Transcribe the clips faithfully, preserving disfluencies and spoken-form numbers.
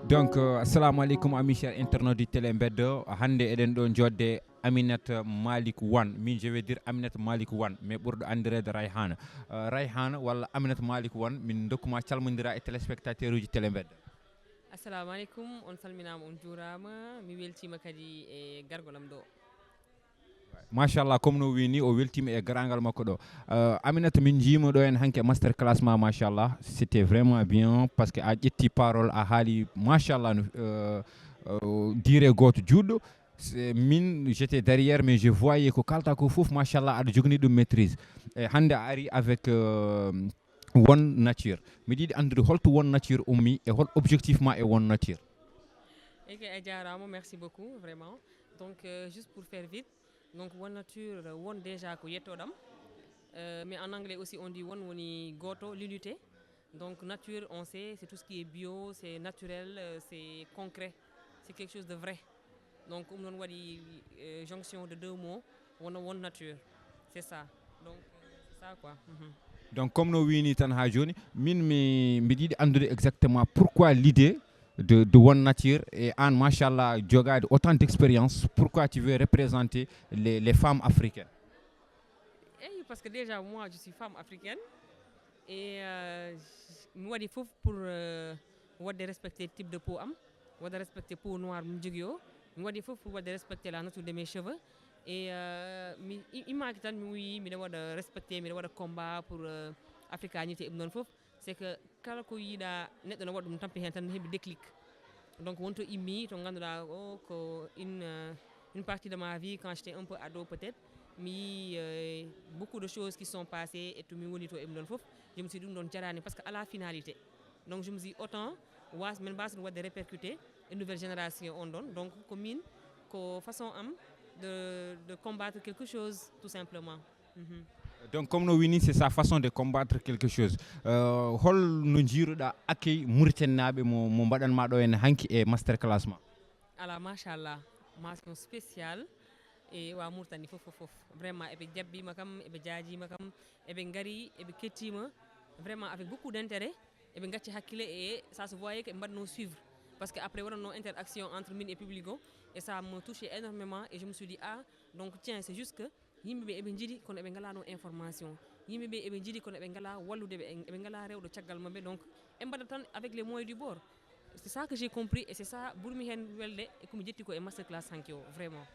Donc, euh, assalamu aleykum, amis chers internautes du Télé Mbeddo. Hannde eɗen ɗo jodde Aminata Malik Wan. Min, je vais dire Aminata Malik Wan, mais ɓurɗo anndireede Rayhana. Euh, Rayhana walla Aminata Malik Wan, min dokkuma calmondira e téléspectateur uji Télé Mbeddo. Assalamu aleykum, on salminaama, on juuraama. Mi weltiima kadi e gargol am ɗo. Machallah, comme no wini, o weltiima e garagal makko ɗo. Euh, Aminata, min jiima ɗo en hanke master class ma, machallah, c'était vraiment bien parce que a ƴetti parole, a haali, machallah, no, euh, euh, dire gooto juɗɗo. C'est- min, j'étais derrière, mais je voyais ko kalta ko fof, machallah, aɗa jogni ɗum maîtrise. E hannde a ari avec euh, One Nature. Miɗa yiɗi anndude holto One Nature ummi e hol objectif ma e One Nature. Eke, a jaaraama, merci beaucoup, vraiment. Donc, euh, juste pour faire vite, donc, One Nature, euh, One déjà ko yettoɗam. Euh, mais en anglais aussi, on dit One woni gooto, l'unité. Donc, nature, on sait, c'est tout ce qui est bio, c'est naturel, euh, c'est concret, c'est quelque chose de vrai. Donc, on waɗi euh, jonction de deux mots, One, One Nature. C'est ça. Donc, euh, c'est ça quoi. Mhm. Donc, comme no wini tan ha joni, min mi mbiɗa yiɗi anndude exactement pourquoi l'idée de, de One Nature et an, machallah, jogade autant d'expérience, pourquoi tu veux représenter les, les femmes africaines? Eyi, parce que déjà, moi, je suis femme africaine. Et euh, mi waɗi fof pour euh, waɗde respecter type de peau am, waɗa respecter peau noire mo mi jogii o. Mi waɗi fof pour waɗde respecter la nature de mes cheveux. Et euh, mi i- imaki tan mi wi miɗa waɗa respecter, miɗa waɗa combat pour euh, africanité e ɗum ɗon fof. C'est que kala ko yiɗa neɗɗo no waɗa ɗum tampi heen tan, no heɓi déclic. Donc wonto immi to ngannduɗaa o ko une, euh, une partie de ma vie, quand j'étais un peu ado peut-être, mi yii euh, beaucoup de choses qui sont passées et to mi woni to e ɗum ɗon fof. Je me suis dit ɗum ɗon jarani parce que ala finalité. Donc je me suis dit autant was min mbasa ɗum waɗde répercuté e nouvelle génération on ɗon. Donc ko min, ko façon am de, de combattre quelque chose tout simplement. Mhm. Donc, comme no wini, c'est sa façon de combattre quelque chose. Euh, hol no jiiruɗa accueil Mauritanie naaɓe mo, mo mbaɗanma ɗo en hanki e master class ma? Ala, machallah, mention spéciale e wa Mauritanie fof fof fof. Vraiment eɓe jabbima kam, eɓe jaajima kam, eɓe ngari, eɓe kettima vraiment avec beaucoup d'intérêt. Eɓe gacci hakkille et ça se voyait que ɓe mbaɗno suivre parce que après waɗanno interaction entre min et public o. Et ça me touchait énormément et je me suis dit ah, donc tiens, c'est juste que yimɓe ɓe eɓe jiiɗi kono eɓe ngalano information, yimɓe ɓe eɓe jiiɗi kono eɓe ngala wallude ɓe, eɓe ngala rewɗo caggal maɓɓe. Donc eɓe mbaɗa tan avec les moyens du bord. C'est ça que j'ai compris et c'est ça ɓurmi hen welde e komi ƴetti ko e master class hanki o vraiment.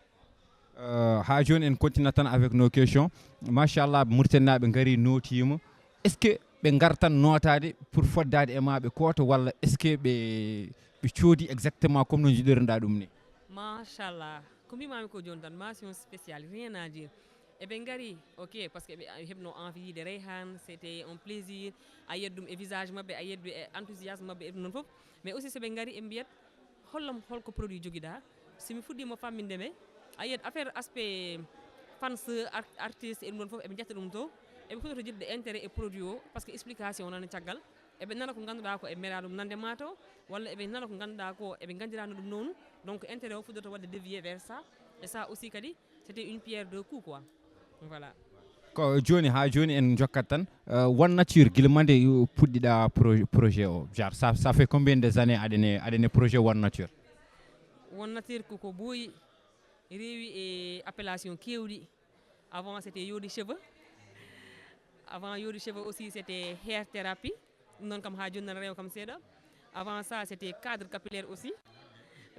Euh, ha joni en continue tan avec nos questions. Machallah, Mauritanie naaɓe ngari, notima. Est ce que ɓe ngartan notade pour foddade e ma ɓe koto, walla est ce que ɓe ɓe coodi exactement comme no jiɗirɗa ɗum ni? Machallah, ko mbimami ko joni tan, mention spéciale, rien à dire. Eɓe ngari, ok, parce que ɓe heɓno envie yiide Rayhan, c'était un plaisir. A yiyat ɗum e visage maɓɓe, a yiyat ɗum e enthousiasme maɓɓe e ɗum ɗon fof. Mais aussi soɓe ngari eɓe mbiyat hollam holko produit joguiɗa. Somi fuɗɗima famminde ɓe, a yiyat affaire aspect fans, art- artiste e ɗum ɗon fof eɓe jetta ɗum to. Eɓe foti to jiɗde intérêt e produit o parce que explication nana caggal. Eɓe nana ko ngannduɗaa ko e mera ɗum nande ma to, walla eɓe nana ko ngannduɗaa ko eɓe nganndirano ɗum noonu. Donc intérêt o fuɗɗoto waɗde dévier vers ça. Et ça aussi kadi c'était une pierre deux coups quoi. Voilà. Ko joni ha joni en jokkat tan. Euh, One Nature, gila mande puɗɗiɗa pro- projet o, genre ça, ça fait combien des années aɗene aɗene projet One Nature? One Nature koko ɓooyi, rewi e appellation kewɗi. Avant c'était yodi cheveux. Avant yodi cheveux aussi c'était hair therapy. Ɗum noon kam ha joni nana rewa kam seeɗa. Avant ça c'était cadre capillaire aussi.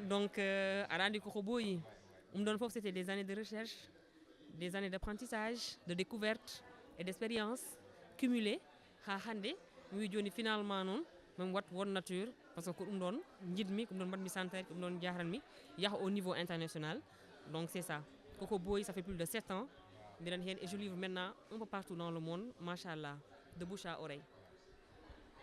Donc euh, aɗa andi koko ɓooyi. Ɗum ɗon fof c'était des années de recherche, des années d'apprentissage, de découverte et d'expérience cumulée. Ha hande mi wi joni finalement noon min wat One Nature, parce que ko ɗum ɗon jiɗmi, ko ɗum ɗon mbaɗmi sentir, ko ɗum ɗon jahranmi yaha au niveau international. Donc c'est ça, koko ɓooyi, ça fait plus de sept ans mbiɗen hen et je livre maintenant un peu partout dans le monde, machallah, de bouche à oreille.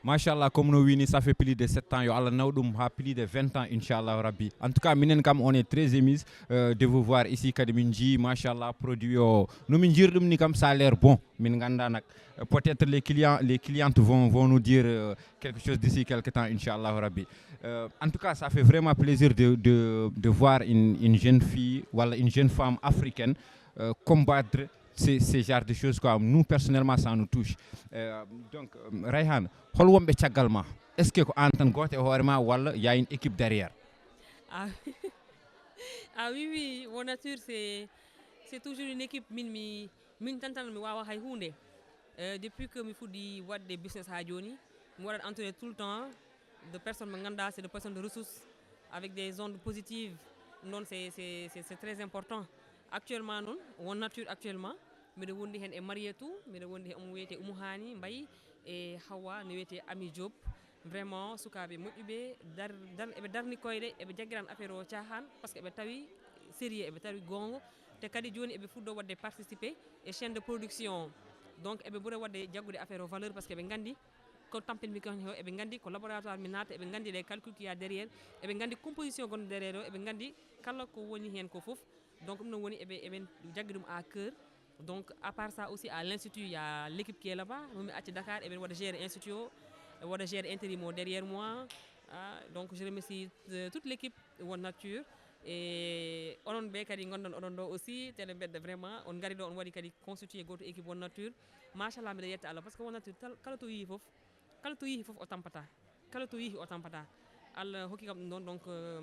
Machallah, comme no wini, ça fait plus de sept ans, yo Allah naw ɗum ha plus de vingt ans, inchallah rabbi. En tout cas minen kam on est très émus euh, de vous voir ici, kadi min jii machallah produit o no min jiiri ɗum ni kam, ça a l'air bon. Min ganda nak, euh, peut-être les clients, les clientes vont, vont nous dire euh, quelque chose d'ici quelque temps, inchallah rabbi. Euh, en tout cas ça fait vraiment plaisir de, de, de voir une, une jeune fille, voilà, une jeune femme africaine euh, combattre ces, ces genres de choses, quoi. Nous, personnellement, ça nous touche. Euh, donc, euh, Rayhan, hol wonɓe caggal ma? Est-ce que ko an tan gooto e hoore ma, walla y a une équipe derrière? Ah, ah oui, oui, One Nature, c'est, c'est toujours une équipe. Min, mi, min tan tan mi wawa hay hunde. Euh, depuis que mi fuɗɗi waɗde business ha joni, mi waɗat entouré tout le temps de personnes ɓe ganduɗa, c'est des personnes de ressources avec des ondes positives. Non, c'est, c'est, c'est, c'est très important. Actuellement non, One Nature actuellement, mbiɗa wondi hen e Mariétou, mbiɗa wondi hen omo wiyete Oumou Hani Mbaye, e Hawa no wiyete Ami Diop. Vraiment, sukaɓe moƴƴuɓe, dar, dar, eɓe darni koyɗe, eɓe jaggiran affaire o caahan, parce que eɓe tawi sérieux, eɓe tawi gonga. Te kadi joni eɓe fuɗɗo wadde participer e chaîne de production. Donc eɓe ɓura wadde jaggude affaire o valeur, parce que ɓe gandi ko tampin mi kan o, eɓe gandi ko laboratoire mi naata, eɓe gandi les calculs qu'il y a derrière, eɓe gandi composition gonɗo derrière o, eɓe gandi kala ko woni hen ko fof. Donc ɗum noon woni eɓe, eɓen jaggi ɗum à cœur. Donc à part ça aussi, à l'institut, il y a l'équipe qui est là-bas. Momi acci Dakar, eɓen waɗa gérer institut o, eɓe waɗa gérer intérim o derrière moi. Ah, donc je remercie, euh, toute l'équipe One Nature. E onon ɓe kadi gonɗon oɗon ɗo aussi, tele mbedda, vraiment on gari ɗo, on waɗi kadi constitué goto équipe One Nature. Machallah, mbiɗa yetta Allah, parce que One Nature tal-, kala to yeehi fof, kala to yeehi fof o tampata, kala to yeehi o tampata. Allah hokki kam ɗum ɗon, donc, euh,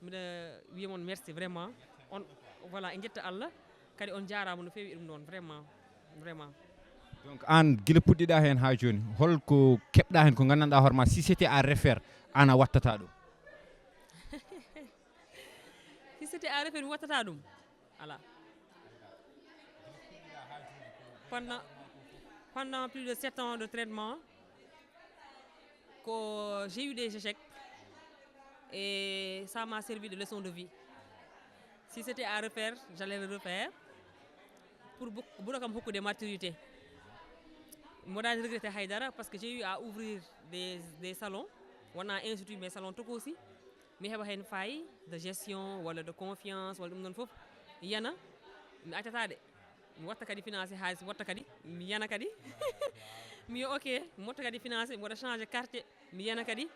mbiɗa wiya mon merci vraiment. On, voilà, en jetta Allah, kadi on jarama no fewi e ɗum ɗon, vraiment, vraiment. Donc an, gila puɗɗiɗa hen ha joni, holko keɓɗa hen ko gandanɗa hoore ma, si c'était à refaire, an a wattata ɗum? Si c'était à refaire, mi wattata ɗum. Ala. Pendant, pendant plus de sept ans de traitement, que j'ai eu des échecs et ça m'a servi de leçon de vie. Si c'était à refaire, j'allais le refaire. Pour bu-, ɓura kam hokkude maturité. Mboɗani regretter haydara, parce que j'ai eu à ouvrir des, des salons. Wona institut, mais salon toko aussi. Mi heɓa hen faille de gestion walla de confiance walla ɗum ɗon fof. Yana, mi accata ɗe. Mi watta kadi financé haalis, mi watta kadi, mi yana kadi. Mi yo ok, mi watta kadi financé, mi waɗa changé quartier, mi yana kadi.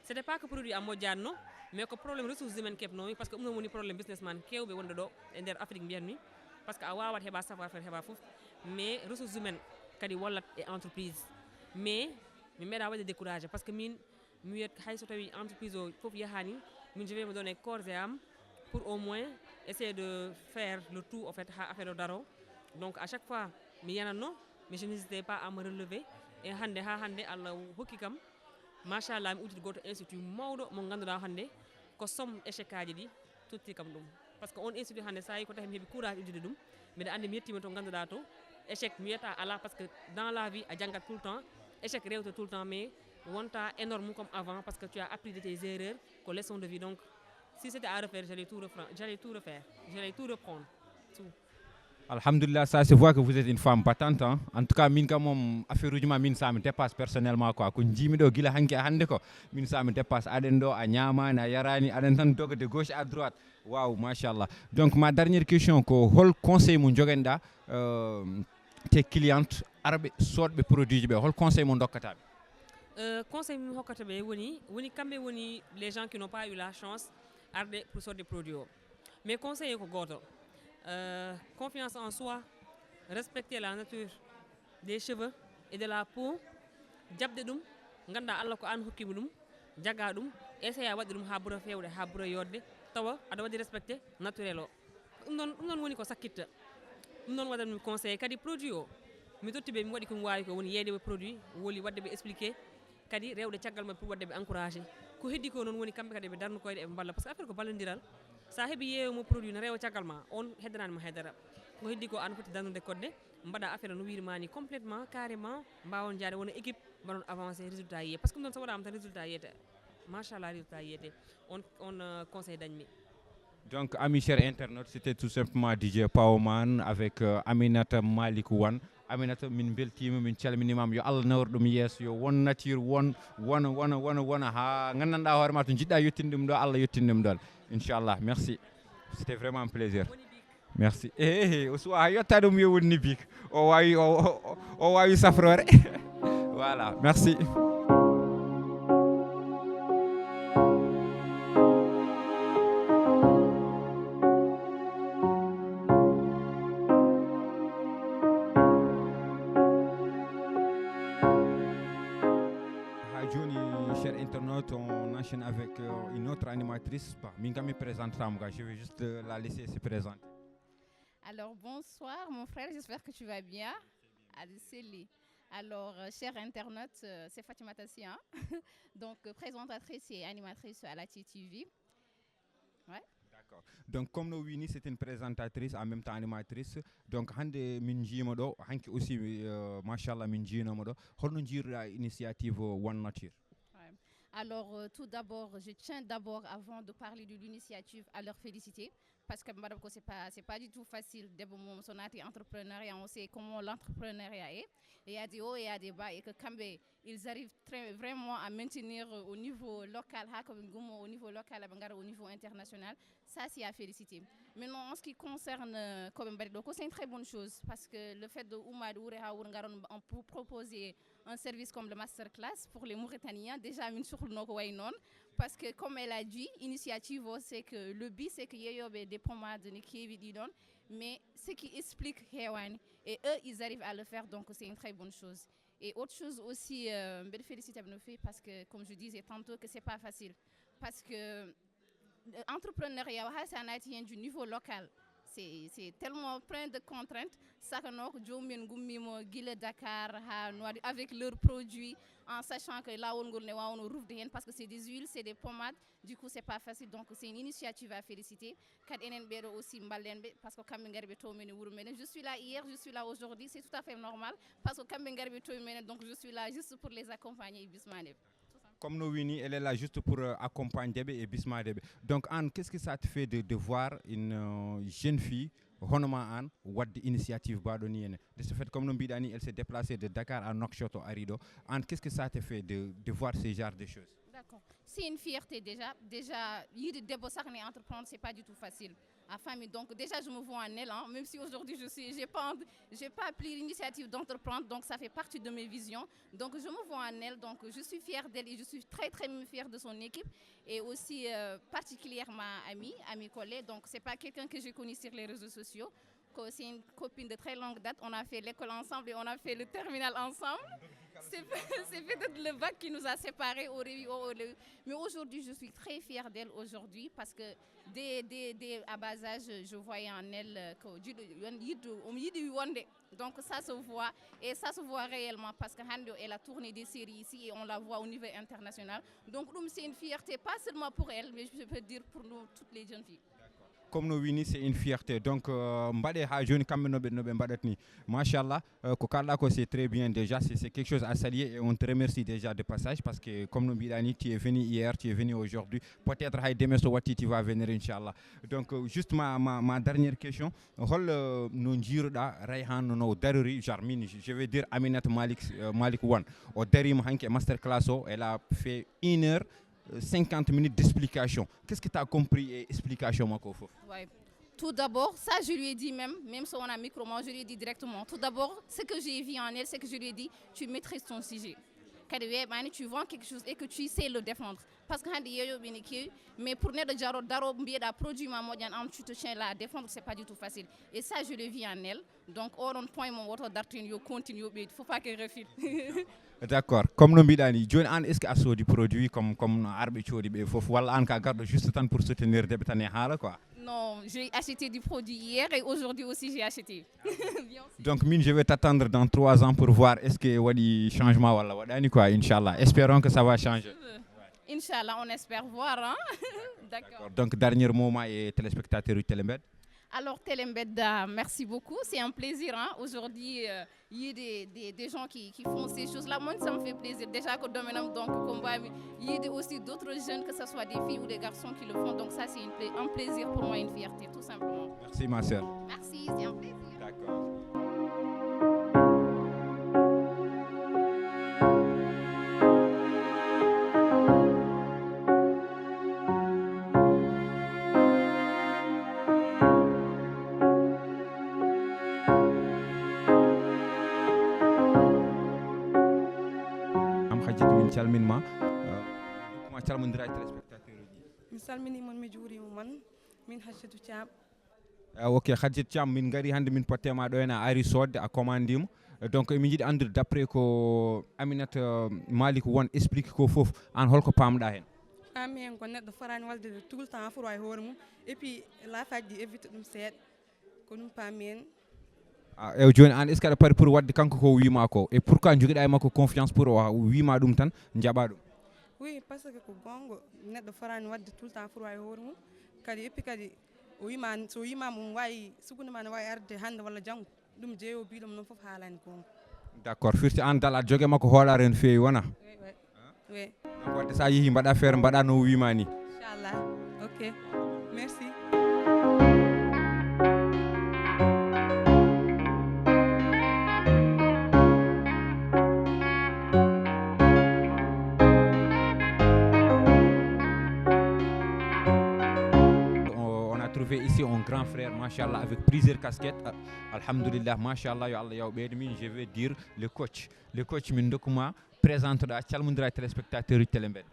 C'était pas que produit am moƴƴatno, mais ko problème ressources humaines keɓnomi, parce que ɗum ɗon woni problème businessman kewɓe wonde ɗo e nder Afrique mbiyatmi. Parce que a wawat heɓa savoir faire, heɓa fof, mais ressources humaines kadi wallat e entreprise. Mais mi meeɗa waɗde découragé, parce que min mi wiyat hay so tawi entreprise o fof yahani, min je vais me donner corps et âme pour au moins essayer de faire le tout, en fait, ha affaire o daro. Donc à chaque fois mi yanatno, mais je n'hésitais pas à me relever. E hande ha hande Allah hokki kam, machallah, mi udditi goto institut mawɗo mo ganduɗa hande ko somme échec aji ɗi totti kam ɗum. Parce que on institut hande, sa yi ko tawi mi heɓi courage uddude ɗum, mbiɗa andi mi yettima to ganduɗa to, échec mi wiyata ala, parce que dans la vie a janggat tout le temps, échec rewte tout le temps, mais wonta énorme comme avant, parce que tu as appris de tes erreurs, ko leçon de vie. Donc si c'était à refaire, j'allais tout reprendre, j'allais tout refaire, j'allais tout reprendre, tout. Alhamdulillah, ça se voit que vous êtes une femme battante, hein. En tout cas, min kam moom, affaire uji ma, min, ça me dépasse personnellement, quoi. Ko jiimi ɗo gila hanki e hande ko, min, ça me dépasse. Aɗen ɗo, a ñamani, a yarani, aɗen tan doga de gauche à droite. Waaw, machallah. Donc ma dernière question ko, hol conseil mo joguenɗa, euh, tes clientes, arɓe sodɓe produit ji ɓe, hol conseil mo dokkataɓe? Euh, conseil mi hokkata ɓe woni, woni kamɓe woni les gens qui n'ont pas eu la chance arde pour sodde produit o. Mais conseil ko goto, euh, confiance en soi, respecter la nature des cheveux et de la peau, jaɓde ɗum, ganda Allah ko an hokkima ɗum, jaga ɗum, essaya waɗde ɗum ha ɓura fewde, ha ɓura yodde, tawa aɗa waɗi respecté naturel o. Ɗum ɗon, ɗum ɗon woni ko sakkitta. Ɗum ɗon waɗanmi conseil kadi produit o. Mi totti ɓe, mi waɗi ko mi wawi ko, woni yeeyde ɓe produit, woni waɗde ɓe expliqué, kadi rewde caggal maɓɓe pour waɗde ɓe encouragé. Ko heddi ko noon woni kamɓe kadi ɓe darno koyɗe, eɓe mballa, parce que affaire ko ballodiral. Sa heeɓi yeeyomo produit, no rewa caggal ma, on heddanani ma haydara. Ko heddi ko an foti darnude kodde, mbaɗa affaire no wirmani complètement, carrément, mbawon jaade wona équipe, mbaɗon avancé, résultat yiye. Parce que ɗum ɗon so waɗama tan résultat yiyete. Machallah, résultat yiyete. On, on, euh, conseil dañmi. Donc, amis chers internautes, c'était tout simplement D J Pawoman avec, euh, Aminata Malik Wan. Aminata, min beltima, min calminimama. Yo Allah nawor ɗum yeeso, yo won nature, won, wona, wona, wona, wona, ha gandanɗa hoore ma to jiɗɗa yettinde ɗum ɗo, Allah yettinde ɗum ɗon. Inchallah, merci. C'était vraiment un plaisir. Merci. Eh, eh, eh, o suwa ha yetta ɗum yo wonni bik. O wawi, o, o, o, o wawi safrore. Voilà, merci. Chers internautes, on enchaîne avec euh, une autre animatrice. Bah, min kam mi présente tamo ga, je vais juste euh, la laisser se présenter. Alors, bonsoir mon frère, j'espère que tu vas bien. Aɗa selli. Alors, euh, chers internautes, euh, c'est Fatimata Sy, hein. Donc, euh, présentatrice et animatrice à la T T V. Ouais. D'accord. Donc, comme no wini, c'est une présentatrice, en même temps animatrice. Donc, hande min jiima ɗo, hanki aussi, euh, machallah, min jiinoma ɗo. Holno jiiruɗa initiative One Nature? Ouais. Alors, euh, tout d'abord, je tiens d'abord, avant de parler de l'initiative, à leur féliciter. Parce que madame, c'est pas, c'est pas du tout facile. D'abord, mon son entrepreneuriat, on sait comment l'entrepreneuriat est. Et il y a des hauts et il y a des bas. Et que quand même, ils arrivent très, vraiment à maintenir euh, au niveau local, ha, comme Ngumo, au niveau local, à Bangara, au niveau international. Ça, c'est à féliciter. Maintenant, en ce qui concerne euh, comme Mbari Doko, c'est une très bonne chose. Parce que le fait de Oumad Ouré Haour Ngaron, on peut proposer un service comme le masterclass pour les Mauritaniens. Déjà, min sohluno ko way noon. Parce que comme elle a dit, initiative, c'est que le but, c'est que yeyoɓe des pommades ne keewi ɗi ɗon. Mais ce qui explique heewani. Et eux, ils arrivent à le faire, donc c'est une très bonne chose. Et autre chose aussi, euh, mbeɗa félicite no feewi parce que, comme je disais tantôt, que c'est pas facile. Parce que euh, entrepreneuriat, ha sa naati hen du niveau local, c'est c'est tellement plein de contraintes. Saka no ko jomumen gummima gila Dakar ha Nouadhibou avec leurs produits, en sachant que lawol ngol ne wawno rufde hen, parce que c'est des huiles, c'est des pommades. Du coup, c'est pas facile. Donc, c'est une initiative à féliciter. Kadi enen ɓeɗo aussi mballen ɓe, parce que kamɓe ngari ɓe to men e wuuro meɗen. Je suis là hier, je suis là aujourd'hui, c'est tout à fait normal. Parce que kamɓe ngari ɓe to men, donc je suis là juste pour les accompagner e bismande ɓe. Comme no wini, elle est là juste pour euh, accompagner ɓe et bismade ɓe. Donc, Anne, qu'est-ce que ça te fait de, de voir une euh, jeune fille hono ma an wadde initiative baɗo ni ene? De ce fait, comme no mbiɗa ni, elle s'est déplacée de Dakar à Nouakchott o ari ɗo. An, qu'est-ce que ça te fait de, de voir ce genre de choses? D'accord. C'est une fierté déjà. Déjà, yiide debbo sax ne entreprendre, c'est pas du tout facile. La famille, donc déjà, je me vois en elle, hein. Même si aujourd'hui, je suis, j'ai pas, envie- j'ai pas pris l'initiative d'entreprendre, donc ça fait partie de mes visions. Donc, je me vois en elle, donc je suis fière d'elle et je suis très, très fière de son équipe. Et aussi, euh, particulièrement Ami, Ami Collé. Donc, c'est pas quelqu'un que j'ai connu sur les réseaux sociaux. Co- C'est une copine de très longue date. On a fait l'école ensemble et on a fait le terminal ensemble. C'est c'est peut-être le bac qui nous a séparés au réveil. Au réveil. Mais aujourd'hui, je suis très fière d'elle aujourd'hui parce que dès, dès, dès à bas âge, je voyais en elle euh, que Dieu- Dieu- on me dit wonder. Donc ça se voit et ça se voit réellement parce que hande, elle a tourné des séries ici et on la voit au niveau international. Donc ɗum, c'est une fierté, pas seulement pour elle, mais je peux dire pour nous, toutes les jeunes filles. Comme no wini, c'est une fierté. Donc, euh, mbaɗe ha joni kamɓe no ɓe no ɓe mbaɗat ni. Machallah, euh, ko kalɗa ko, c'est très bien déjà, c'est c'est quelque chose à saluer et on te remercie déjà de passage parce que comme no mbiɗa ni, tu es venu hier, tu es venu aujourd'hui, peut-être hay demain so watti tu vas venir inchallah. Donc, euh, juste ma, ma, ma dernière question, hol euh, no jiiruɗa Rayhan no darori, genre min, je vais dire Aminata Malik, euh, Malik One, o darima hanki e masterclass o, elle a fait une heure euh, cinquante minutes d'explication. Qu'est-ce que tu as compris et explication makko fof? Ouais. Tout d'abord, ça je lui ai dit même, même si on a micro, moi je lui ai dit directement. Tout d'abord, ce que j'ai vu en elle, c'est que je lui ai dit, tu maîtrises ton sujet. Kadi weeɓani, tu vends quelque chose et que tu sais le défendre. Parce que hande yeyoɓe ne keewi, mais pour neɗɗo jaro daro mbiyeɗa produit ma moƴƴan, an tu te tiens là à défendre, c'est pas du tout facile. Et ça je le vis en elle. Donc oɗon point mo woto dartin, yo continue, yo ɓeydi, faut pas que refil. D'accord, comme no mbiɗa ni joni, an est ce que a soodi produit comme comme no arɓe coodi ɓe fof, walla an ka garɗo juste tan pour soutenir deɓe tan e haala quoi? Non, j'ai acheté du produit hier et aujourd'hui aussi j'ai acheté. Bien sûr. Donc min, je vais t'attendre dans trois ans pour voir est ce que waɗi changement walla waɗani quoi, inchallah, espérons que ça va changer. Inch'Allah, on espère voir, hein. D'accord. Donc dernier mot ma e téléspectateur uji Télé Mbed. Alors Télé Mbed, euh, merci beaucoup, c'est un plaisir, hein. Aujourd'hui euh, il y a des, des, des gens qui, qui font ces choses-là, moi ça me fait plaisir. Déjà que domaine am, donc combat, il y a aussi d'autres jeunes, que ce soit des filles ou des garçons qui le font. Donc ça c'est une pla- un plaisir pour moi, une fierté, tout simplement. Merci ma sœur. Merci, c'est un plaisir. D'accord. Am Hajjati, min calminma. Euh, ma calmondira e téléspectateur uji. Mi salminii mon, mi juuriima mon. Min Hajjatu Caam. Ah, ok, Hajjat Thiam, min ngari hannde, min potte ma ɗo ene, a ari soodde, a commandima. Donc emin njiɗi anndude, d'après ko Aminata Malik Wan explique ko fof, aan holko paamɗa heen? Paami heen ko neɗɗo fotaani waɗde tout le temps foti wawi hoore mum. Et puis laafaaji ɗi évite ɗum seeɗa. Ko ɗum paami heen. Ah, ew, jooni aan, est ce que aɗa pari pour waɗde kanko ko wiima ko? Et pourquoi jogiɗa e makko confiance pour o wiima ɗum tan, jaɓa ɗum? Oui, parce que ko goonga, neɗɗo fotaani waɗde tout le temps foti wawi hoore mum. Kadi et puis kadi o wiima, so wiima mum wawi, sukunde ma ne wawi arde hannde walla janngo. Ɗum jeeyo biɗom noon fof haalani goonga. D'accord, firti aan dal aɗa joge makko hoolaare no feewi, wona? Oui, oui. Oui. Donc waɗde sa yeehi mbaɗa feere, mbaɗa no wiima ni. Inchallah. Ok. Merci. On a trouvé ici un grand frère, machallah, avec plusieurs casquettes. Alhamdulillah, machallah, yo Allah yaw ɓeyde min, je vais dire le coach. Le coach, min dokkuma présente ɗa, calmodira e téléspectateur uji Télé Mbedda.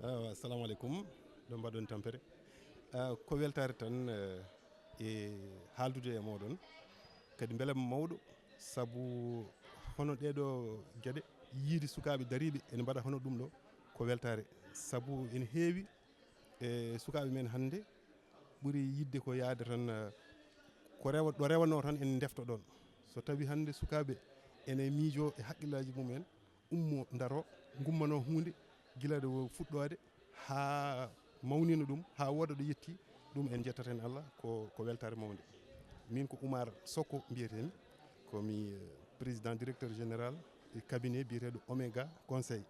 Awa, assalamu aleykum. Ɗo mbaɗon tampere. Ah, ko weltaare tan, eh, e haaldude e moɗon. Kadi mbelamma mawɗo, sabu hono ɗeɗo geɗe, yiide sukaaɓe dariiɓe ene mbaɗa hono ɗum ɗo, ko weltaare. Sabu ene heewi e sukaaɓe men hannde ɓuri yidde ko yaade tan, eh, ko rewa, ɗo rewanoo tan en ndeftoɗon. So tawi hannde sukaaɓe ene miijo e haqqillaaji mum en, ummo ndaro, ngummano huunde gila ɗo fuɗɗoode haa mawnina ɗum, haa wooda ɗo yetti, ɗum en njettata heen Allah, ko, ko weltaare mawnde. Min ko Oumar Soko mbiyetemi, ko mi, eh, président directeur général e cabinet biyeteeɗo Omega Conseil.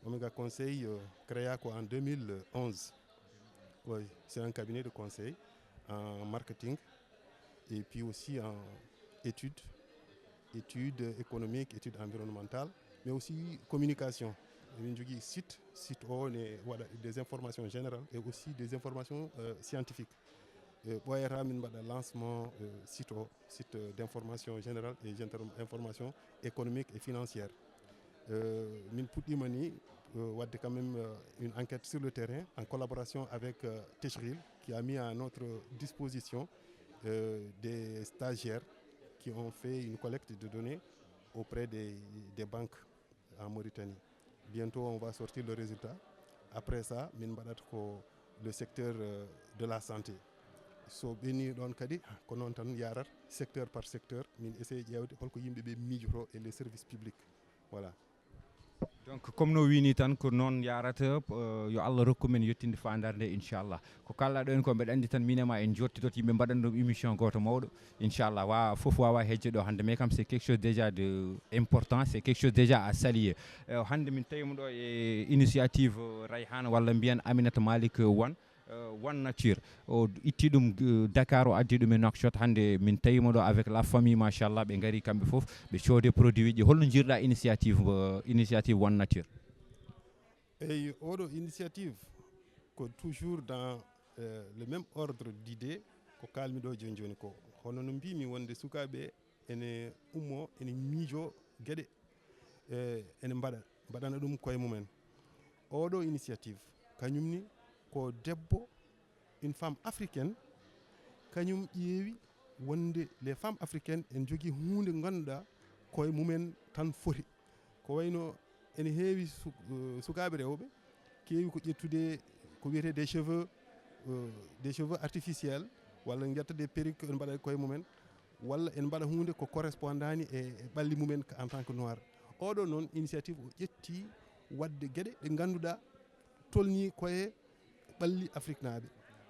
Omega Conseil, euh, créa ko en deux mille onze. Oui, c'est un cabinet de conseil en marketing et puis aussi en études, études économiques, études environnementales, mais aussi communication. Emin jogii site, site o ne waɗa des informations générales et aussi des informations, euh, scientifiques. Euh, ɓooyata min mbaɗa lancement, euh, site o, site, euh, d'information générale et d'information économique et financière. Euh, min puɗɗima ni, euh, wadde quand même, euh, une enquête sur le terrain en collaboration avec, euh, Techril, qui a mis à notre disposition, euh, des stagiaires qui ont fait une collecte de données auprès des, des banques en Mauritanie. Bientôt on va sortir le résultat. Après ça, min mbaɗat ko le secteur, euh, de la santé. So ɓenni ɗon kadi, ko noon tan yarat, secteur par secteur, min essaye ƴeewde holko yimɓe ɓe miijoto e les services publics. Voilà. Donc comme no wini tan, ko noon yarata, euh, yo Allah rokku men yettinde faandaare nde, inchallah. Ko kalɗa ɗo en ko, mbeɗa anndi tan min e ma en jottidoto, yimɓe mbaɗan ɗum émission gooto mawɗo, inchallah. Wa fof wawa hejje ɗo hannde, mais kam c'est quelque chose déjà de important, c'est quelque chose déjà à saluer. Euh, hannde min tawi mo ɗo e initiative, euh, Rayhana walla mbiyen Aminata Malik, euh, Wan, euh, One Nature. O itti ɗum, euh, Dakar, o addi ɗum e Nouakchott. Hannde min tawi mo ɗo avec la famille, machallah, ɓe ngari kamɓe fof, ɓe coode produit ji. Holno jiirɗa initiative, euh, initiative One Nature? Eyi, oɗo initiative ko toujours dans, euh, le même ordre d'idée ko kalmi ɗo joni joni ko. Hono no mbimi wonde sukaaɓe ene ummo, ene miijo geɗe, eh, ene mbaɗa, mbaɗana ɗum koye mumen. Oɗo initiative, kañum ni ko debbo, une femme africaine, kañum ƴeewi wonde les femmes africaines ene jogii huunde ngannduɗaa koye mumen tan foti. Ko wayno ene heewi su-, eh, sukaaɓe rewɓe keewi ko ƴettude ko wiyetee des cheveux, eh, des cheveux artificiels, walla ƴetta des perruques ene mbaɗa koye mumen, walla ene mbaɗa huunde ko correspondani e, e ɓalli mumen en tant que noir. Oɗo noon initiative o ƴetti waɗde geɗe ɗe ngannduɗaa tolni koye ɓalli afriknaaɓe,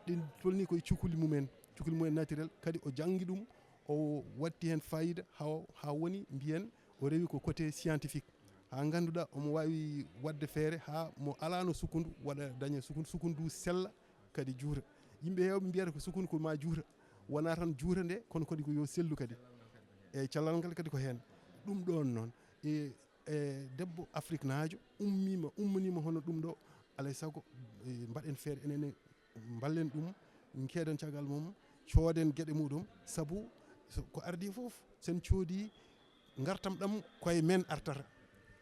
ɗe tolni koye cukuli mumen, cukuli mumen naturel, kadi o janngi ɗum, o watti heen fayida haa, haa woni mbiyen o rewi ko côté scientifique, haa ngannduɗaa omo waawi waɗde feere haa mo alaano sukundu waɗa, daña sukundu, sukundu ndu sella kadi juuta. Yimɓe heewɓe mbiyata ko sukundu ko ma juuta, wonaa tan juuta nde, kono kadi ko yo sellu kadi. Eyi, cellal ngal kadi ko heen. Ɗum ɗoon noon, e, e debbo afriknaajo ummiima, ummaniima hono ɗum ɗo, alay sago, e, mbaɗen feere enen e mballen ɗum, keeden caggal mum, cooden geɗe muɗum, sabu so, ko ardii fof, sen coodii ngartam ɗam koye men artata,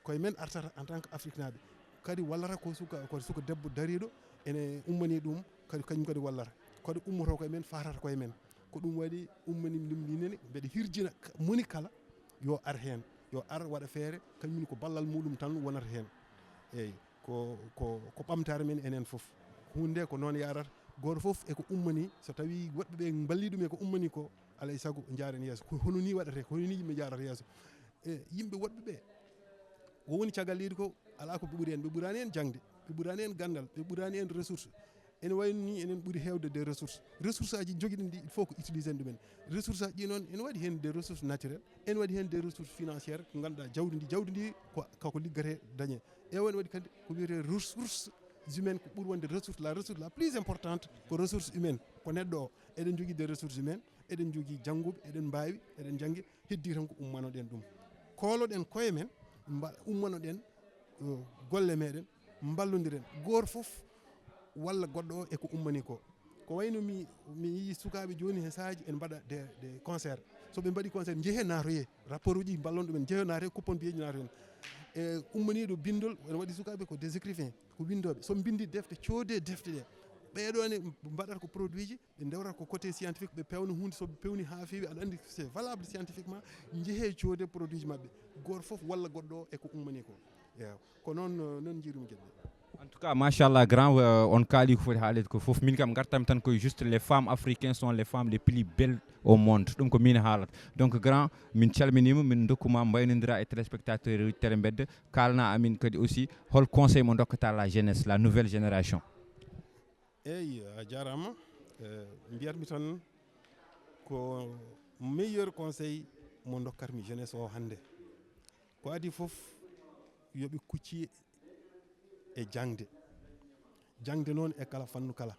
koye men artata en tant que afriknaaɓe. Kadi wallata ko suka, ko suka debbo dariiɗo ene ummanii ɗum, kadi kañum kadi wallata. Kadi ummoto koye men, faatata koye men. Ko ɗum waɗi ummanii ɗum minene, mbeɗa hirjina ka-, moni kala yo ar heen, yo ar waɗa feere, kañum ko ballal muɗum tan wonata heen. Eeyi, ko, ko, ko ɓamtaare men enen fof. Huunde nde ko noon yaarata, gooto fof e ko ummani, so tawii woɗɓe ɓe mballii ɗum e ko ummani ko, alaa e sago njaaren yeeso. Ko hono nii waɗata, ko hono nii yimɓe njaarata yeeso. E yimɓe woɗɓe ɓe, ko woni caggal leydi ko, alaa ko ɓe ɓuri heen, ɓe ɓuraani heen jaŋde, ɓe ɓuraani heen ganndal, ɓe ɓuraani heen ressource. Ene wayi ni enen ɓuri heewde des ressources. Ressources aji jogiɗen ɗi, il faut ko utiliser ɗumen. Ressources aji ɗi noon, ene waɗi heen des ressources naturelles, ene waɗi heen des ressources financières, ko ngannduɗaa jawdi ndi, jawdi ndi ko, ko, ko liggate dañe. E o ene waɗi kadi ko wiyetee ressources humaines, ko ɓuri wonde ressource, la ressource la plus importante ko ressource humaine, ko neɗɗo o. Eɗen jogii des ressources humaines, eɗen jogii jannguɓe, eɗen mbaawi, eɗen njanngi, heddii tan ko ummanoɗen ɗum. Kooloɗen koye men, mba-, ummanoɗen, eh, golle meɗen, mballondiren. Gooto fof walla goɗɗo o e ko ummani ko. Ko wayno mi, mi yii sukaaɓe jooni he sahaaji ene mbaɗa des, des concerts. So ɓe mbaɗi concert, njehee naatoyee. Rapport uji mballon ɗumen, njehee naatoyee, kuppon biyeeji naatoyen. E ummaniiɗo binndol, ene waɗi sukaaɓe ko des écrivains, ko winndooɓe. So mbinndi defte, coodee defte ɗe. Ɓeeɗo ne mbaɗata ko produit ji, ɓe ndewrata ko côté scientifique, ɓe pewna huunde, so ɓe pewni haa feewi, aɗa anndi c'est valable scientifiquement, njehee coodee produit ji maɓɓe. Gooto fof walla goɗɗo o e ko ummani ko. Eewa. Ko noon, noon njiirumi geɗe ɗe. En tout cas, machallah, grand, euh, on kaali ko foti haalede ko fof. Min kam ngartam tan koye juste les femmes africaines sont les femmes les plus belles au monde. Ɗum ko min haalata. Donc, grand, min calminima, min dokkuma mbaynodira e téléspectateur uji Télé Mbedda. Kalna amin kadi aussi, hol conseil mo dokkata la jeunesse, la nouvelle génération? Eeyi, a jaaraama. Eh, mbiyatmi tan ko meilleur conseil mo dokkatmi jeunesse o hannde. Ko adii fof, yo ɓe kucci e jaŋde. Jaŋde noon e kala fannu kala.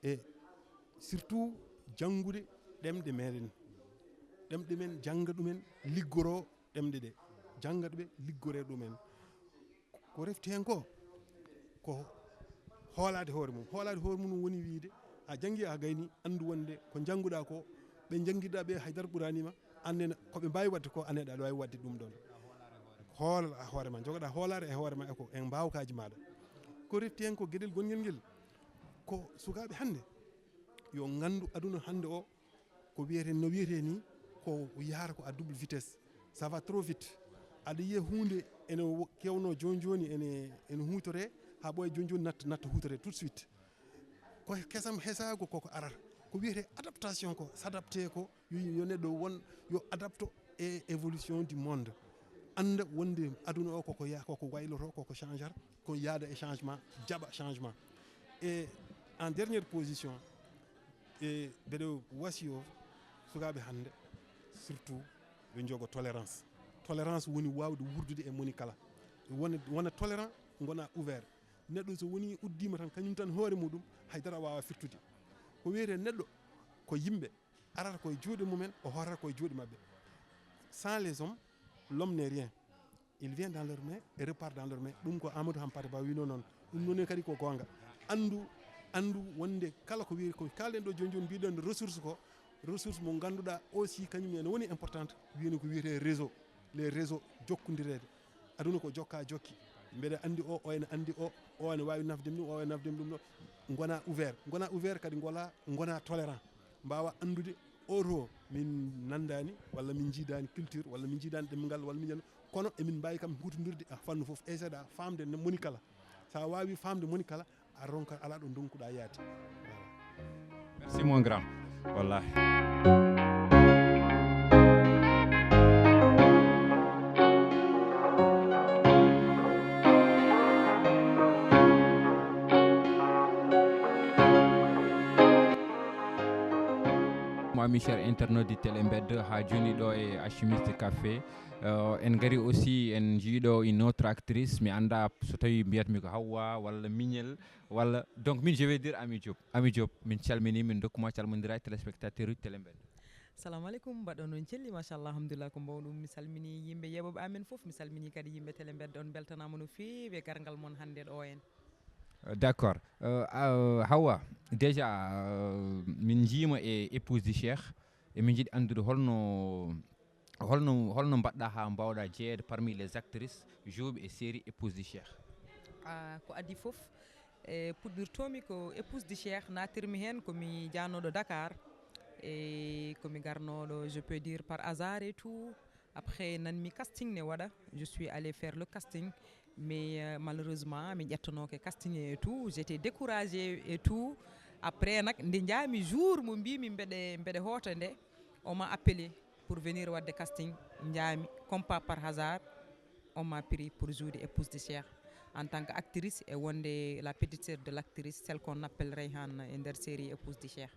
E surtout janngude ɗemɗe meɗen. Ɗemɗe men, jannga ɗumen, liggoroo ɗemɗe ɗe. Jannga ɗumen, liggoree ɗumen. Ko refti heen ko, ko hoolaade hoore mum. Hoolaade hoore mum woni wiyde, a janngi, a gayni, anndu wonde ko njannguɗaa ko, ɓe njanngiɗaa ɓe haydara ɓuraani ma, aan nene ko ɓe mbaawi waɗde ko, aan nene aɗa waawi waɗde ɗum ɗoon. Hool a hoore ma, njogoɗaa hoolaare e hoore ma e ko e mbaawkaaji maaɗa. Ko refti heen ko geɗel gongel ngel, ko sukaaɓe hannde, yo nganndu aduna hannde o, ko wiyetee, no wiyetee ni, ko yahata ko à double vitesse. Ça va trop vite. Aɗa yiya huunde ene wo-, kewnoo jooni jooni, ene, ene huutoree, haa ɓooya jooni jooni natta, natta huutoree tout de suite. Ko kesam hesaago koko arata. Ko wiyetee adaptation ko, s'adapter ko, yo, yo neɗɗo won, yo adapte e évolution du monde. Annda wonde aduna o koko ya-, koko wayloto, koko changeata, ko yaada e changement, jaɓa changement. E en dernière position, e mbeɗo wasiyo sukaaɓe hannde, surtout ɓe njogo tolérance. Tolérance woni waawde wuurdude e moni kala. Wona, wona tolérant, ngona ouvert. Neɗɗo so woni uddiima tan, kañum tan hoore muɗum, haydara waawa firtude. Ko wiyetee neɗɗo, ko yimɓe arata koye juuɗe mumen, o hoorata koye juuɗe maɓɓe. Sans les hommes, l'homme n'est rien. Il vient dans leur main et repart dans leur main. Ɗum ko Amadou Hampâté Bâ wino noon. Ɗum noon kadi ko goonga. Anndu, anndu wonde kala ko wiyee, ko kaalɗen ɗo jooni jooni, mbiɗen ressource ko, ressource mo ngannduɗaa aussi kañum ene woni importante, wiyani ko wiyetee réseau. Les réseaux, jokkondireede. Aduna ko jokka jokki. Mbeɗa anndi o, o ene anndi o, o ene waawi nafde mi ɗum, o ene nafde mi ɗum ɗo. Ngona ouvert. Ngona ouvert kadi ngola, ngona tolérant. Mbaawa anndude o to min nanndaani, walla min njiidaani culture, walla min njiidaani ɗemngal, walla min njiidaani, kono emin mbaawi kam huutondirde e fannu fof, essayer ɗa faamde no moni kala. So a waawi faamde moni kala, a ronka, alaa ɗo ndonkuɗa yaade. Voilà. Merci mon grand. Wallahi. Mo ami cher internaute di Télé Mbedda, ha joni ɗo e Alchimiste Café. Euh, en gari aussi, en jiiɗo une autre actrice, mi anda so tawi mbiyatmi ko Hawwa walla Mignel walla, donc min je vais dire Ami Diop. Ami Diop, min calmini, min dokkuma calmodira e téléspectateur uji Télé Mbedda. Salamu aleykum, mbaɗɗon on celli, machallah, alhamdulillah, ko mbawɗum. Mi salmini yimɓe yeɓoɓe amen fof, mi salmini kadi yimɓe Télé Mbedda, on beltanama no feewi e gargal mon hannde ɗo en. Euh, d'accord. Euh, euh, Hawa, déjà, euh, min njiima e épouse du Cheikh, e min njiɗi anndude holno, holno, holno mbaɗɗa haa mbaawɗa jeyeede parmi les actrices joueuɓe e série épouse du Cheikh? Ah, ko adii fof, e puɗɗirtoomi ko épouse du Cheikh, naatirmi heen ko mi jahnooɗo Dakar, e ko mi garnooɗo, je peux dire, par hasard et tout. Après, nan mi casting ne waɗa, je suis allée faire le casting, mais euh, malheureusement mi ƴettanooke casting et tout, j'étais découragée et tout. Après nak, nde njaami jour mo mbimi mbeɗe mbeɗe hoota nde, on m'a appelé pour venir waɗde casting. Njaami comme pas par hasard, on m'a pris pour jouer épouse de Cheikh en tant qu'actrice et wonde la petite sœur de l'actrice, celle qu'on appelle Rayhan e nder série Épouse de Cheikh.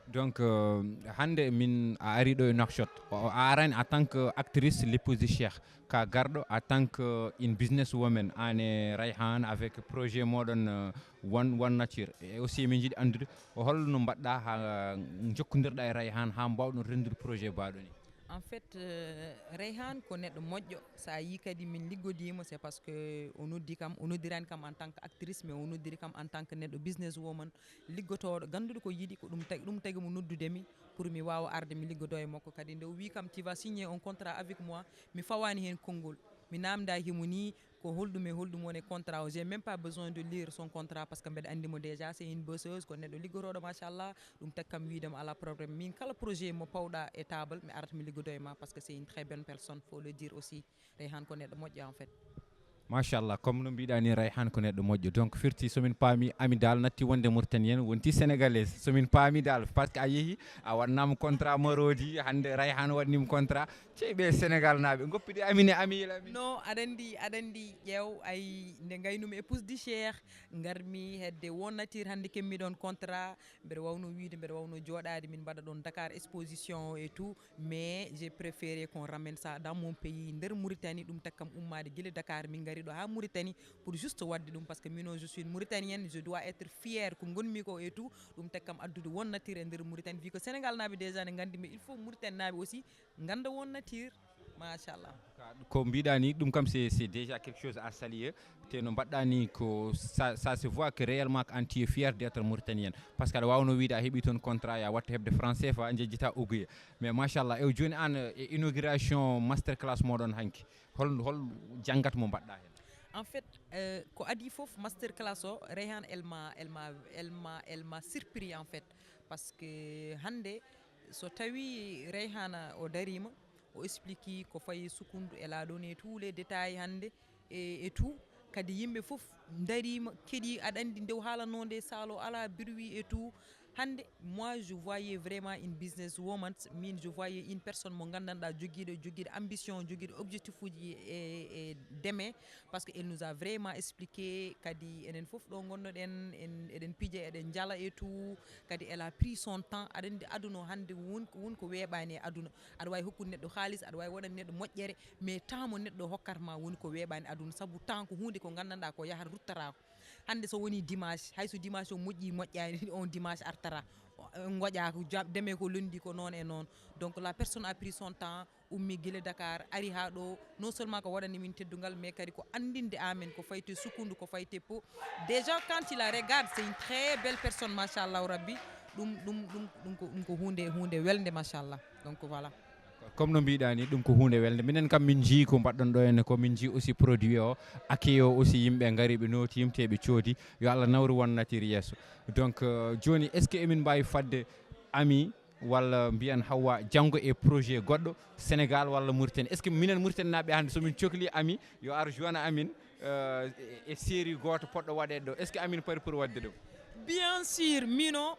Donc euh, hannde min a ari ɗo e Nouakchott, a arani en tant que actrice, l'épouse de Cheikh, ka garɗo en tant que une business woman, an e Rayhan avec projet moɗon euh, one one nature, et aussi min jiiɗi anndude o holno mbaɗɗa ha jokkondirɗa e Rayhan ha mbawɗon renndude projet baɗo ni? En fait euh, Rayhan ko neɗɗo moƴƴo. Sa yi kadi min liggodima, c'est parce que o noddi kam, o noddirani kam en tant que actrice, mais o noddiri kam en tant que neɗɗo business woman, liggotoɗo ganduɗo ko yiɗi ko. Ɗum tagi ɗum tagi mo noddude mi pour mi wawa arde mi liggodo e makko. Kadi nde o wi kam tu vas signer un contrat avec moi, mi fawani hen konngol, mi namda himo ni ko holɗum e holɗum woni contrat o. J'ai même pas besoin de lire son contrat parce que mbeɗa andi mo déjà, c'est une bosseuse, ko neɗɗo liggotoɗo machallah. Ɗum tagi kam wiide mo ala problème, min kala projet mo pawɗa e table mi arata mi liggodo e ma parce que c'est une très bonne personne, faut le dire aussi. Rayhan ko neɗɗo moƴƴo en fait. Machallah, comme no mbiɗa ni, Rayhan ko neɗɗo moƴƴo. Donc firti somin paami Ami dal natti wonde Mauritanie, wonti sénégalaise somin paami dal, parce que a yeehi a waɗnama contrat Marodi, hannde Rayhan waɗnima contrat. Cey ɓe Sénégal naaɓe goppidi Ami ne, Ami yila Ami. Non, aɗa andi aɗa andi ƴeew, ay nde gaynumi épouse de Cheikh, garmi hedde won nature, hannde kemmi ɗon contrat. Mbeɗa wawno wiide mbeɗa wawno jooɗaade min mbaɗa ɗon Dakar exposition et tout, mais j'ai préféré qu'on ramène ça dans mon pays, nder Mauritanie. Ɗum tagi kam ummaade gila Dakar min ngari ɗo ha Mauritanie pour juste wadde ɗum, parce que mino je suis une mauritanienne, je dois être fière ko gonmi ko et tout. Ɗum tagi kam addude won nature e nder Mauritanie, vu que Sénégal naaɓe déjà ne gandi, mais il faut Mauritanie naaɓe aussi ganda won nature. Machallah. Ko mbiɗa ni, ɗum kam c'est c'est déjà quelque chose à saluer. Te no mbaɗɗa ni ko ça, ça se voit que réellement que an tu es fier d'être mauritanienne, parce que aɗa wawno wiide a heɓi toon contrat ya watta heɓde franc CFA jejjita oguye. Mais machallah, e joni an e inauguration master class moɗon hanki, hol hol janngat mo mbaɗɗa hen? En fait euh, ko adi fof master class o, Rayhan elle m'a elle m'a elle m'a elle m'a surpris en fait, parce que hannde so tawi Rayhana o darima o explique ko fayi sukundu, elle a donné tous les détails hannde e, et tout. Kadi yimɓe fof darima keɗi, aɗa andi ndew haalano nde salo ala bruit et tout. Hannde moi je voyais vraiment une business woman, min je voyais une personne mo gandanɗa jogiiɗo jogiiɗo ambition, jogiiɗo objectif uji e, e deme, parce que elle nous a vraiment expliqué. Kadi enen fof ɗo gonnoɗen en eɗen piija eɗen jala et tout. Kadi elle a pris son temps, aɗa andi aduna o hannde won won ko weeɓani e aduna. Aɗa wawi hokkude neɗɗo haalis, aɗa wawi waɗan neɗɗo moƴƴere, mais temps mo neɗɗo hokkata ma woni ko weeɓani aduna, saabu temps ko hunde ko gandanɗa ko yahata ruttatako. Hannde so woni dimanche, hayso dimanche o moƴƴi moƴƴani on dimanche artata. Goƴa ko deme ko londi ko noon e noon. Donc la personne a pris son temps, ummi gila Dakar ari ha ɗo, non seulement ko waɗani min teddungal mais kadi ko andinde amen ko fayti sukundu, ko fayti po. Déjà quand il a regarde c'est une très belle personne machallahu rabbi. Ɗum ɗum ɗum ɗum ko ɗum ko hunde hunde welde machallah. Donc voilà. Comme no mbiɗa ni, ɗum ko hunde welde. Minen kam min jii ko mbaɗɗon ɗo henne ko, min jii aussi produit o, accueil o aussi, yimɓe ngari ɓe nooti yimteɓe coodi. Yo Allah nawru won nature yeeso. Donc euh, joni est ce que emin mbawi fadde Ami walla mbiyan Hawwa janngo e projet goɗɗo Sénégal walla Mauritanie? Est ce que minen Mauritanie naɓe hannde somin cokli Ami yo ar joina amin euh, e série goto poɗɗo waɗede ɗo, est ce que amin pari pour wadde ɗum? Bien sûr, mino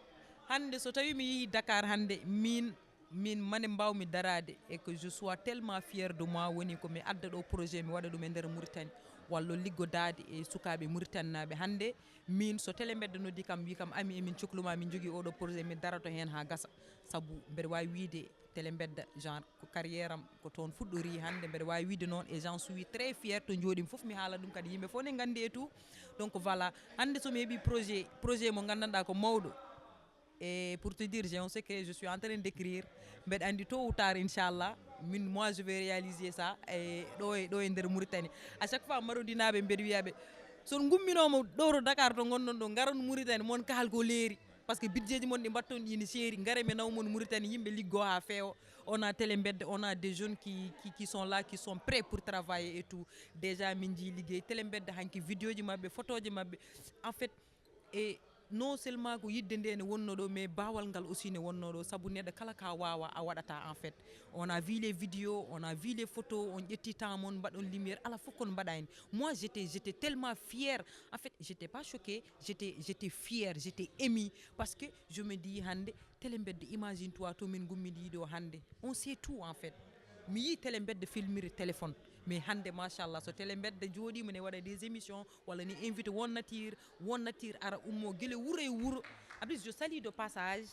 hannde so tawi mi yeehi Dakar hannde, min min mane mbawmi darade et que je sois tellement fière de moi, woni ko mi adda ɗo projet mi waɗa ɗum e nder Mauritanie, wallo liggodade e sukaɓe Mauritanie naɓe. Hannde min so télé mbedda noddi kam wi kam Ami emin cokluma min jogui oɗo projet, mi darato hen ha gasa, saabu mbeɗa wawi wiide télé mbedda genre ko carrière am ko toon fuɗɗori. Hannde mbeɗa wawi wiide noon et j'en suis très fière, to jooɗimi foof mi haala ɗum kadi yimɓe foof ne gandi et tout. Donc voilà, hannde somi heeɓi projet projet mo gandanɗa ko mawɗo. Et pour te dire, j'ai un secret, je suis en train d'écrire. Mbeɗa andi tôt ou tard inchallah min moi je vais réaliser ça e ɗo e ɗo e nder Mauritanie. À chaque fois marodinaɓe mbeɗa wiyaɓe son gumminoma ɗo to Dakar to gonɗon ɗo, garon Mauritanie mon kaal ko leeri, parce que budget ji mon ɗi mbatton ɗi ne seeri, gare mi naw mon Mauritanie yimɓe liggo ha feewa. On a télé mbedda, on a des jeunes qui, qui, qui sont là, qui sont prêts pour travailler et tout. Déjà min jii liggey télé mbedda hanki vidéo ji mabɓe, photo ji mabɓe. En fait e Non seulement ko yidde nde ne wonno ɗo, mais baawal ngal aussi ne wonno ɗo, sabu neɗɗo kala ka waawa a waɗata. En fait, on a vu les vidéos, on a vu les photos, on ƴetti temps mon mbaɗon lumière, ala fof kon mbaɗa hen. Moi j'étais j'étais tellement fière. En fait, j'étais pas choquée, j'étais j'étais fière, j'étais émue, parce que je me dis hannde Télé Mbedda, imagine toi, to min ngummiɗi ɗo hannde, on sait tout en fait. Mi yii Télé Mbedda filmiri téléphone, mais hannde machallah, so Télé Mbedda jooɗiima ne waɗa des émissions walla ne invite won nature, won nature ara ummo gila wuro e wuro. En plus, je salue de passage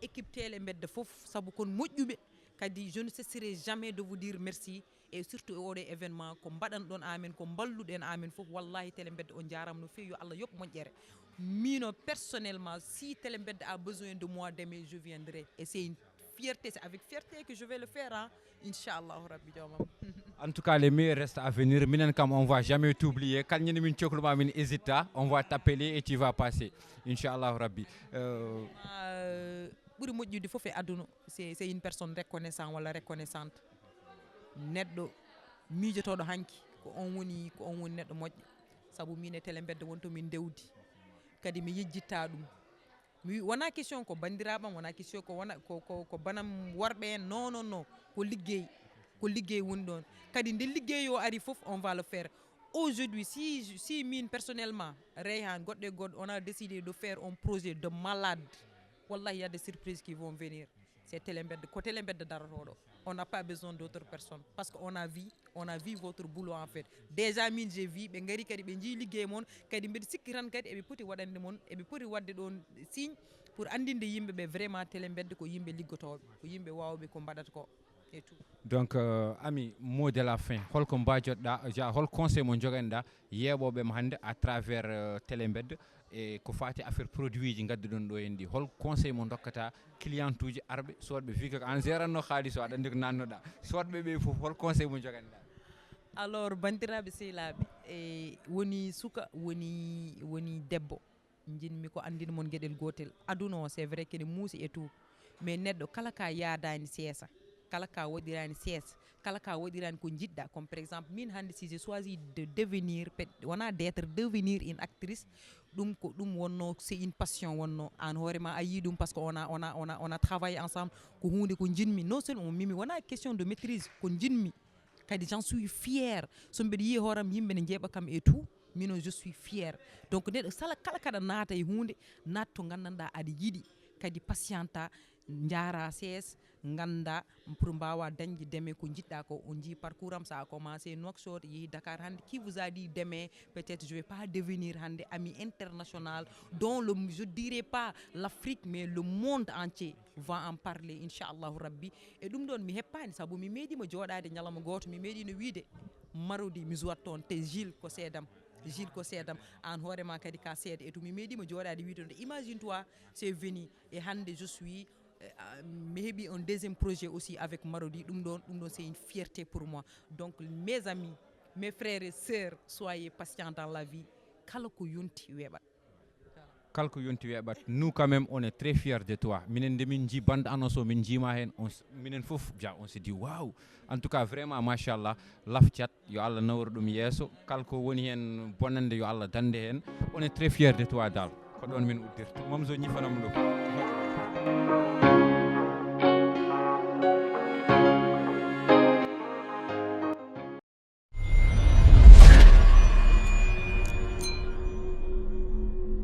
équipe Télé Mbedda fof, sabu kon moƴƴuɓe. Kadi je ne cesserai jamais de vous dire merci, et surtout e oɗo événement ko mbaɗanɗon amen, ko mballuɗen amen fof. Wallahi Télé Mbedda, on njaaraama no feewi, yo Allah yoɓ moƴƴere. Mino personnellement, si Télé Mbedda a besoin de moi demain, je viendrai, et c'est une fierté, c'est avec fierté que je vais le faire, hein. Inchallahu Rabbi, joomam. En tout cas, les meilleurs restent à venir. Minen kam, on va jamais t'oublier. Kala ñande min coklu ma, min hésita. On va t'appeler et tu vas passer. Inchallahu Rabbi. Euh, Euh, ɓuri moƴƴude fof e aduna, c'est c'est une personne reconnaissant walla reconnaissante. Neɗɗo miijotooɗo hanki, ko on woni ko on woni neɗɗo moƴƴo. Sabu min e Télé Mbedda won to min ndewdi, kadi mi yejjitta ɗum. Mi wi- wona question ko banndiraaɓam, wona question ko wona ko ko, ko banam worɓe en. Non, non, non, ko liggey. Ko liggey woni ɗon. Kadi nde liggey o ari fof, on va le faire. Aujourd'hui, si si min personnellement, Rayhan, goɗɗo e goɗɗo, on a décidé de faire un projet de malade, wallahi, il y a des surprises qui vont venir. C'est Télé Mbedda, ko Télé Mbedda darotoɗo. On n'a pas besoin d'autres personnes, parce que on a vu on a vu votre boulot en fait. Déjà min j'ai vu, ɓe ngari kadi ɓe njii liggey mon, kadi mbeɗa sikki tan kadi eɓe poti waɗande mon, eɓe poti waɗde ɗon signe pour anndinde yimɓe ɓe vraiment Télé Mbedda ko yimɓe liggotooɓe, ko yimɓe waawɓe ko mbaɗata ko, et tout. Donc, euh, Ami, mot de la fin, holko mbajotoɗa, ja, hol conseil mo joganɗa yeeɓoɓe ma hannde à travers euh, Télé Mbedda, e ko fati affaire produit ji gadduɗon ɗo en ɗi? Hol conseil mo dokkata client uji arɓe soodɓe, vu que ko an géranno haalis o, aɗa anndi ko nannoɗa, soodɓe ɓe fof, hol conseil mo joganɗa? Alors banndiraaɓe sehilaaɓe, e woni suka, woni woni debbo, njinmi ko anndin mon geɗel gootel. Aduna o, c'est vrai kene muusi et tout, mais neɗɗo kala ka yaadaani seesa, kala ka waɗiraani seesa, kala ka waɗiraani ko njiɗɗa, comme par exemple min hannde si j'ai choisi de devenir peut- wona d'être, devenir une actrice, ɗum ko ɗum wonno, c'est une passion wonno. An hoore ma a yii ɗum parce que on a on a on a on a travaillé ensemble, ko huunde ko njinmi. Non seulement mimi wona question de maîtrise, ko njinmi, kadi j'en suis fière. So mbeɗa yiya hooram yimɓe ne njeeɓa kam et tout, mino je suis fière. Donc neɗɗo sala kala kaɗa naata e huunde, naat to nganndanɗa aɗa yiɗi, kadi patienta, njaara sees, ngannda pour mbawa dañde deme ko njiɗɗa ko. On njii parcours am, ça a commencé Nouakchott, yehi Dakar, hannde qui vous a dit demain peut-être je vais pas devenir hannde Ami international, dont le, je dirais pas l'Afrique mais le monde entier va en parler, inchallahu Rabbi. E ɗum ɗon mi heppaani, sabu mi meeɗiima jooɗaade ñalawma gooto, mi meeɗiino wiide Marodi mi jouat toon, te Gilles ko seedam, Gilles ko seedam, aan hoore ma kadi ka seede et tout. Mi meeɗiima jooɗaade wiide ɗum. Imagine toi, c'est venu, et hannde je suis euh, mi heɓi un deuxième projet aussi avec Marodi. Ɗum ɗon, ɗum ɗon c'est une fierté pour moi. Donc mes amis, mes frères et sœurs, soyez patients dans la vie. Kala ko yonti weeɓat. Kala ko yonti weeɓat. Nous quand même, on est très fiers de toi. Minen nde min njii bande annonce o, min njiima heen, on s- minen fof ja on se dit waw. En tout cas vraiment machallah, laf cat, yo Allah nawru ɗum yeeso. Kala ko woni heen bonande, yo Allah dande heen. On est très fiers de toi dal. Ko ɗon min uddirta. Mamzo, ñifanam ɗum.